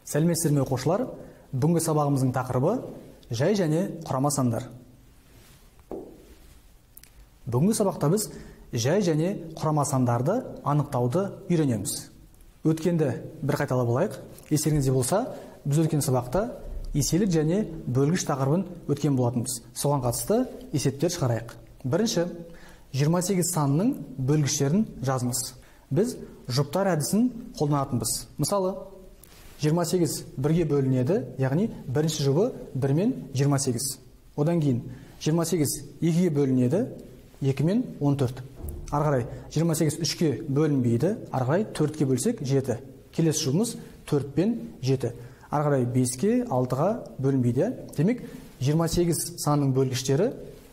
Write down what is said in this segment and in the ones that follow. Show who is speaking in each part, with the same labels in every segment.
Speaker 1: Сәлеметсіздер ме, оқушылар? Бүгінгі сабағымыздың тақырыбы жай және құрама сандар. Бүгінгі сабақта біз жай және құрама сандарды анықтауды үйренеміз. Өткенді бір қайталап алайық. Естеріңізде болса, біз өткен сабақта еселік және бөлгіш тақырыбын өткен болатынбыз. Соған қатысты есептер шығарайық. Бірінші, 28 санының бөлгіштерін жазыңыз. Біз жұптар әдісін қолданатынбыз. Мысалы, 28 бірге бөлінеді, яғни бірінші жұбы 1 мен 28. Одан кейін 28 2-ге бөлінеді, 2 мен 14. Ары қарай 28 3-ке бөлінбейді, ары қарай 4-ке бөлсек 7. Келесі жұбымыз 4 пен 7. Ары қарай 5-ке, 6-ға бөлінбейді. Демек, 28 санының бөлгіштері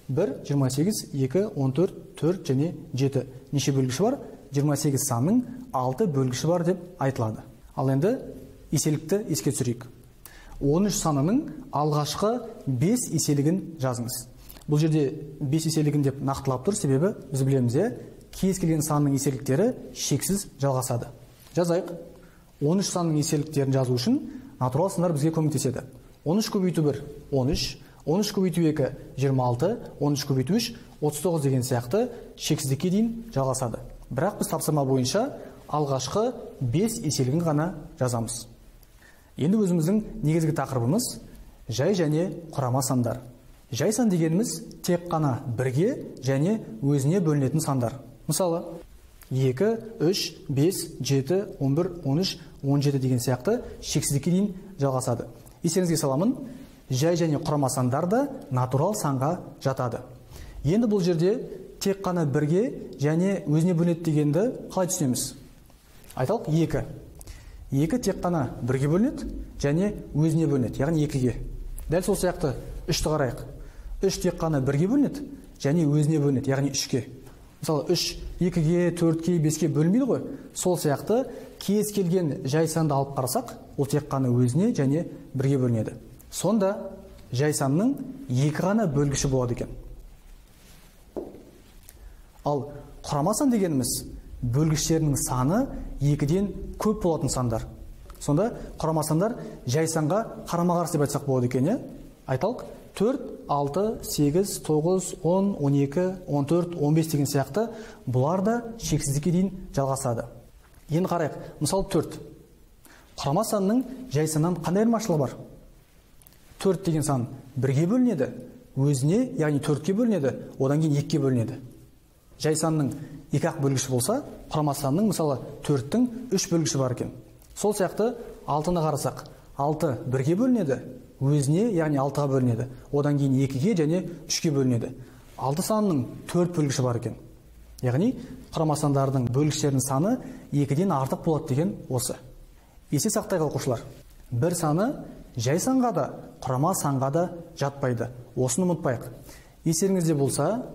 Speaker 1: 1, 28, 2, 14, 4 және 7. Неше бөлгіші бар? 28 санының 6 бөлгіші бар деп айтылады. Ал енді еселікті еске түсірейік. 13 санының алғашқы 5 еселігін жазыңыз. Бұл жерде 5 еселігін деп нақтылап тұр, себебі біз білеміз, кез келген санның еселіктері шексіз жалғасады. Жазайық. 13 санның еселіктерін жазу үшін натурал сандар бізге көмектеседі. 13 көбейту 1, 13, 13 көбейту 2, 26, 13 көбейту 3, 39 деген сияқты шексіздікке дейін жалғасады. Бірақ біз тапсырма бойынша алғашқы 5 еселігін ғана жазамыз. Енді өзіміздің негізгі тақырыбымыз жай және құрама сандар. Жай сан дегеніміз тек қана бірге және өзіне бөлінетін сандар. Мысалы, 2, 3, 5, 7, 11, 13, 17 деген сияқты шексіздікке дейін жалғасады. Естеріңізге саламын, жай және құрама сандар да натурал санға жатады. Енді бұл жерде тек қана бірге және өзіне бөлінеді дегенді қалай түсінеміз? Айталық, 2. 2 тек қана бірге бөлінеді және өзіне бөлінеді, яғни 2-ге. Дәл сол сияқты 3-ті қарайық. 3 тек қана бірге бөлінеді және өзіне бөлінеді, яғни 3-ке. Мысалы, 3 2-ге, 4-ке, 5-ке бөлінбейді ғой. Сол сияқты кез келген жай санды алып қарасақ, ол тек қана өзіне және бірге бөлінеді. Сонда жай санның 2 ғана бөлгіші болады екен. Ал құрама сан дегеніміз бөлгіштерінің саны 2-ден көп болатын сандар. Сонда құрама сандар жай санға қарама-қарсы деп айтсақ болады екен, Айталық, 4, 6, 8, 9, 10, 12, 14, 15 деген сияқты бұлар да шексіздікке дейін жалғасады. Енді қарайық, мысалы 4. Құрама санның жай саннан қандай айырмашылығы бар? 4 деген сан бірге бөлінеді, өзіне, яғни 4-ке бөлінеді, одан кейін 2-ке бөлінеді. Жай санның 2-ақ бөлгіші болса, құрама санның мысалы 4-тің 3 бөлгіші бар екен. Сол сияқты 6-ны қарасақ, 6 бірге бөлінеді, өзіне, яғни 6-ға бөлінеді. Одан кейін 2-ге және 3-ке бөлінеді. 6 санының 4 бөлгіші бар екен. Яғни құрама сандардың бөлгіштерінің саны 2-ден артық болады деген осы. Есте сақтайық, оқушылар. Бір саны жай санға да, құрама санға да жатпайды. Осыны ұмытпайық. Естеріңізде болса,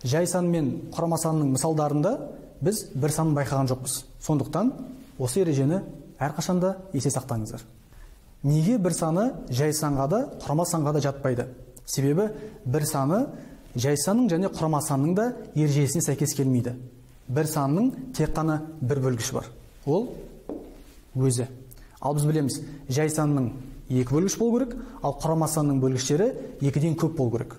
Speaker 1: жай сан мен құрама санның мысалдарында біз бір санын байқаған жоқпыз. Сондықтан осы ережені әрқашанда есте сақтаңыздар. Неге бір саны жай санға да, құрама санға да жатпайды? Себебі бір саны жай санның және құрама санның да ережесіне сәйкес келмейді. Бір санның тек қана бір бөлгіші бар. Ол өзі. Ал біз білеміз, жай санның 2 бөлгіш болу керек, ал құрама санның бөлгіштері 2-ден көп болу керек.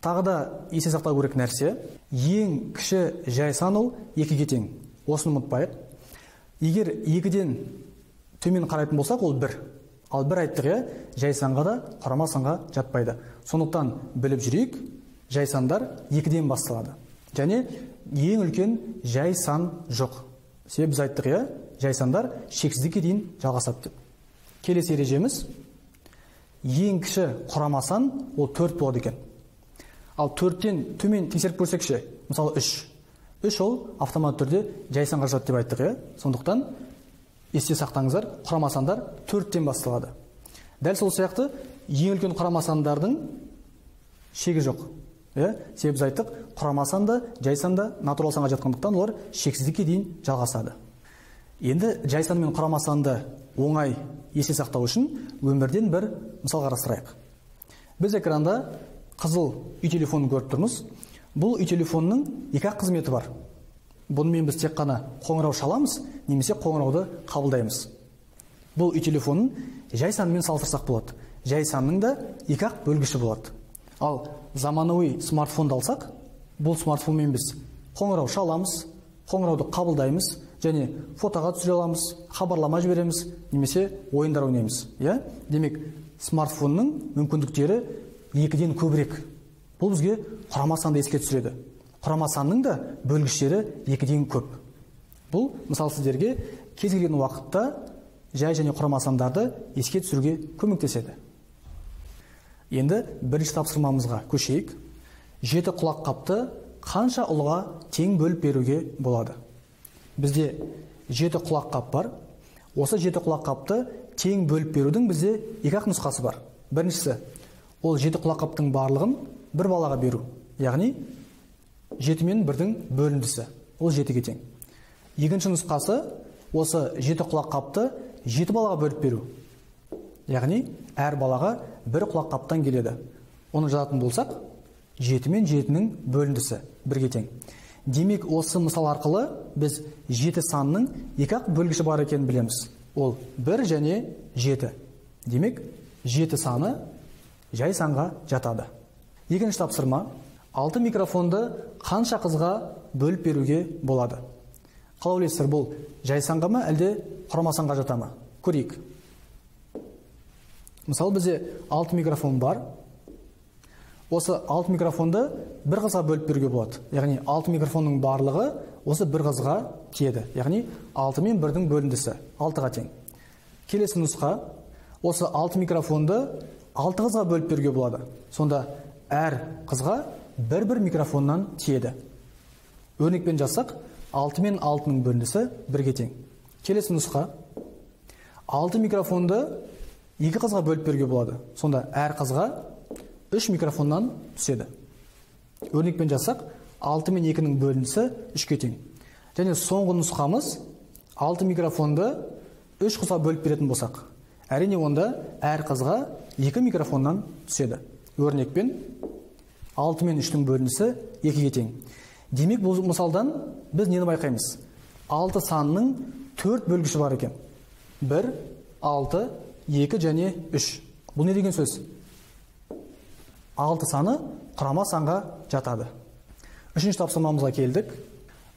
Speaker 1: Тағы да есте сақтау керек нәрсе, ең кіші жай сан ол 2-ге тең. Осыны ұмытпайық. Егер 2-ден төмен қарайтын болсақ, ол 1. Ал 1 айттық, жай санға да, құрама санға жатпайды. Сондықтан біліп жүрейік, жай сандар 2-ден басталады. Және ең үлкен жай сан жоқ. Себебі біз айттық, жай сандар шексіздікке дейін жалғасады деп. Келесі ережеміз, ең кіші құрама сан ол 4 болады екен. Ал 4-тен төмен тексеріп көрсекші, мысалы 3. 3 ол автомат түрде жай санға жатады деп айттық, Сондықтан есте сақтаңыздар, құрама сандар 4-тен басталады. Дәл сол сияқты ең үлкен құрама сандардың шегі жоқ. Себебі біз айттық, құрама сан да, жай сан да натурал санға жатқандықтан олар шексіздікке дейін жалғасады. Енді жай сан мен құрама санды оңай есте сақтау үшін өмірден бір мысал қарастырайық. Біз экранда қызыл үй телефонын көріп тұрмыз. Бұл үй телефонының екі ақ қызметі бар. Бұнымен біз тек қана қоңырау шаламыз, немесе қоңырауды қабылдаймыз. Бұл үй телефонын жай санмен салыстырсақ болады. Жай санның да екі-ақ бөлгіші болады. Ал заманауи смартфонды алсақ, бұл смартфонмен біз қоңырау шаламыз, қоңырауды қабылдаймыз және фотоға түсіре аламыз, хабарлама жібереміз, немесе ойындар ойнаймыз. Иә? Демек, смартфонның мүмкіндіктері екіден көбірек. Бұл бізге құрама санды еске түсіреді. Құрама санның да бөлгіштері екіден көп. Бұл, мысалы, сіздерге кез келген уақытта жай және құрама сандарды еске түсіруге көмектеседі. Енді бірінші тапсырмамызға көшейік. 7 құлаққапты қанша ұлға тең бөліп беруге болады? Бізде 7 құлаққап бар. Осы 7 құлаққапты тең бөліп берудің бізде екі-ақ нұсқасы бар. Біріншісі, ол 7 құлаққаптың барлығын бір балаға беру. Яғни 7 мен 1-дің бөліндісі, ол 7-ге тең. Екінші нұсқасы, осы 7 құлаққапты 7 балаға бөліп беру. Яғни әр балаға бір құлаққаптан келеді. Оны жазатын болсақ, 7 мен 7-нің бөліндісі бірге тең. Демек, осы мысал арқылы біз 7 санның екі-ақ бөлгіші бар екенін білеміз. Ол 1 және 7. Демек, 7 саны жай санға жатады. Екінші тапсырма, 6 микрофонды қанша қызға бөліп беруге болады? Қалай ойлайсыздар, бұл жай санға ма, әлде құрама санға жата ма? Көрейік. Мысалы, бізде 6 микрофон бар. Осы 6 микрофонды бір қызға бөліп беруге болады. Яғни 6 микрофонның барлығы осы бір қызға тиеді. Яғни 6 мен 1-дің бөліндісі 6-ға тең. Келесі нұсқа, осы 6 микрофонды 6 қызға бөліп беруге болады. Сонда әр қызға бір-бір микрофоннан тиеді. Өрнекпен жазсақ, 6 мен 6-ның бөліндісі бірге тең. Келесі нұсқа, 6 микрофонды 2 қызға бөліп беруге болады. Сонда әр қызға 3 микрофоннан түседі. Өрнекпен жазсақ, 6 мен 2-нің бөліндісі 3-ке тең. Және соңғы нұсқамыз, 6 микрофонды 3 қызға бөліп беретін болсақ, әрине онда әр қызға 2 микрофоннан түседі. Өрнекпен 6 мен 3-тің бөліндісі 2-ге тең. Демек, бұл мысалдан біз нені байқаймыз? 6 санның 4 бөлгіші бар екен. 1, 6, 2 және 3. Бұл не деген сөз? 6 саны құрама санға жатады. Үшінші тапсырмамызға келдік.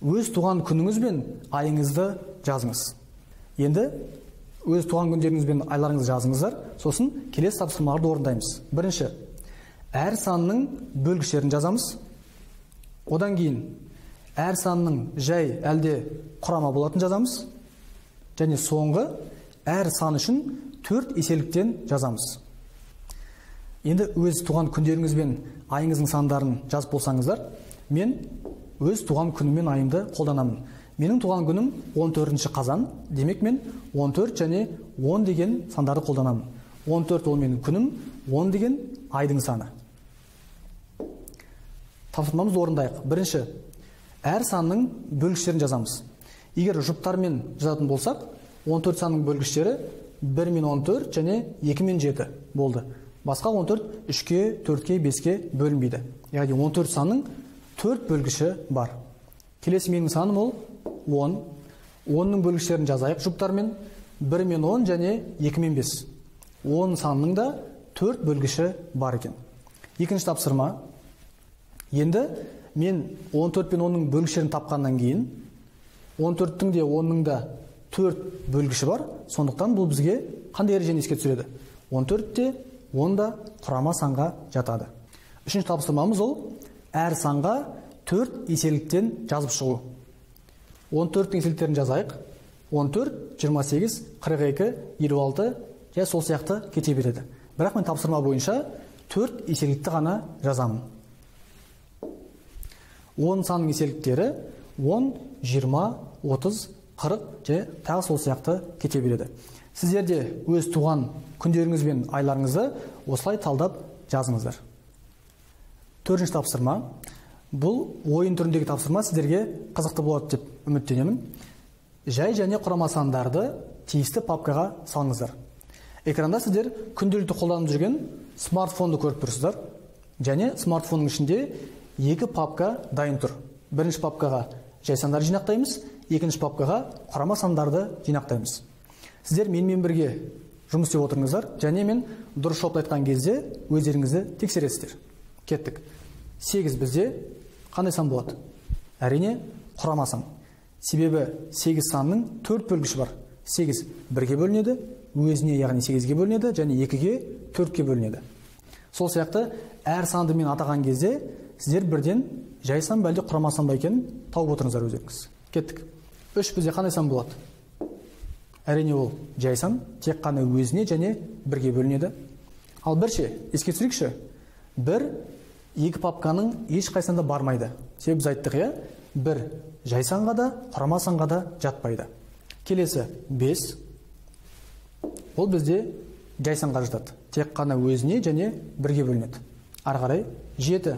Speaker 1: Өз туған күніңіз бен айыңызды жазыңыз. Енді өз туған күндеріңіз бен айларыңызды жазыңыздар. Сосын келесі тапсырмаларды орындаймыз. Бірінші, әр санның бөлгіштерін жазамыз. Одан кейін әр санның жай әлде құрама болатын жазамыз. Және соңғы әр сан үшін 4 еселіктен жазамыз. Енді өз туған күндеріңіз бен айыңыздың сандарын жазып болсаңыздар, мен өз туған күнім мен айымды қолданамын. Менің туған күнім 14 қазан, демек мен 14 және 10 деген сандарды қолданамын. 14 ол менің күнім, 10 деген айдың саны. Тапсырмамызды орындайық. Бірінші, әр санның бөлгіштерін жазамыз. Егер жұптармен жазатын болсақ, 14 санның бөлгіштері 1 мен 14 және 2 мен 7 болды. Басқа 14 3-ке, 4-ке, 5-ке бөлінбейді. Яғни 14 санның 4 бөлгіші бар. Келесі менің саным ол 10. 10-ның бөлгіштерін жазайық жұптармен. 1 мен 10 және 2 мен 5. 10 санның да 4 бөлгіші бар екен. Екінші тапсырма. Енді мен 14 пен 10-ның бөлгіштерін тапқаннан кейін 14-тің де 10-ның да 4 бөлгіші бар. Сондықтан бұл бізге қандай ережені еске түсіреді? 14 те 10 да құрама санға жатады. Үшінші тапсырмамыз ол әр санға 4 еселіктен жазып шығу. 14-тің еселіктерін жазайық. 14, 28, 42, 56 және сол сияқты кете береді. Бірақ мен тапсырма бойынша 4 еселікті ғана жазамын. 10 санның еселіктері 10, 20, 30, 40 және тағы сол сияқты кете береді. Сіздер де өз туған күндеріңіз бен айларыңызды осылай талдап жазыңыздар. Төртінші тапсырма. Бұл ойын түріндегі тапсырма сіздерге қызықты болады деп үміттенемін. Жай және құрама сандарды тиісті папкаға салыңыздар. Экранда сіздер күнделікті қолданып жүрген смартфонды көріп тұрсыздар. Және смартфонның ішінде екі папка дайын тұр. Бірінші папкаға жай сандарды жинақтаймыз, екінші папкаға құрама сандарды жинақтаймыз. Сіздер менімен бірге жұмыс істеп отырыңыздар, және мен дұрыс жауапты айтқан кезде өздеріңізді тексересіздер. Кеттік. 8 бізде қандай сан болады? Әрине, құрама сан. Себебі 8 санның 4 бөлгіші бар. 8 бірге бөлінеді, өзіне, яғни 8-ге бөлінеді, және 2-ге, 4-ке бөлінеді. Сол сияқты әр санды мен атаған кезде сіздер бірден жай сан ба әлде құрама сан ба екенін тауып отырыңыздар өздеріңіз. Кеттік. 3 бізде қандай сан болады? Әрине, ол жай сан, тек қана өзіне және бірге бөлінеді. Ал бір ше, еске түсірейікші. 1 екі папканың ешқайсысында бармайды. Себебі біз айттық, иә? 1 жай санға да, құрама санға да жатпайды. Келесі 5. Ол бізде жай санға жатады. Тек қана өзіне және бірге бөлінеді. Ары қарай 7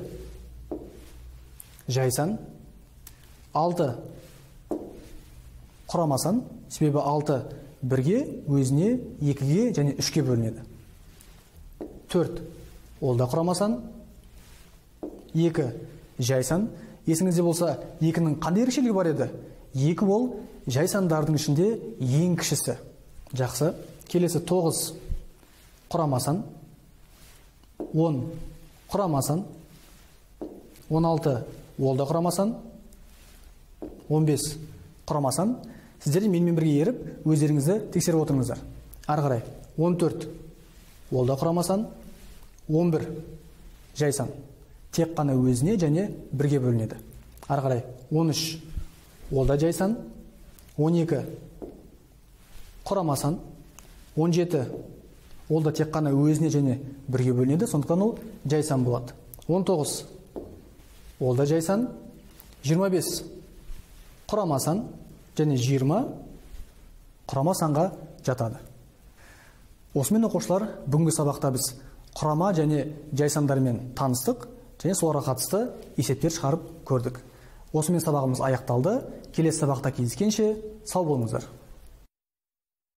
Speaker 1: жай сан, 6 құрама сан, себебі 6 бірге, өзіне, 2-ге және 3-ке бөлінеді. 4 ол да құрама сан, 2 жай сан. Есіңізде болса, 2-нің қандай ерекшелігі бар еді? 2 ол жай сандардың ішінде ең кішісі. Жақсы. Келесі 9 құрама сан, 10 құрама сан, 16 ол да құрама сан, 15 құрама сан. Сіздер менімен бірге еріп, өздеріңізді тексеріп отырыңыздар. Ары қарай 14 ол да құрама сан, 11 жай сан. Тек қана өзіне және бірге бөлінеді. Ары қарай 13 ол да жай сан, 12 құрама сан, 17 ол да тек қана өзіне және бірге бөлінеді, сондықтан ол жай сан болады. 19 ол да жай сан, 25 құрама сан және 20 құрама санға жатады. Осымен, оқушылар, бүгінгі сабақта біз құрама және жай сандармен таныстық және соларға қатысты есептер шығарып көрдік. Осымен сабағымыз аяқталды. Келесі сабақта кездескенше сау болыңыздар.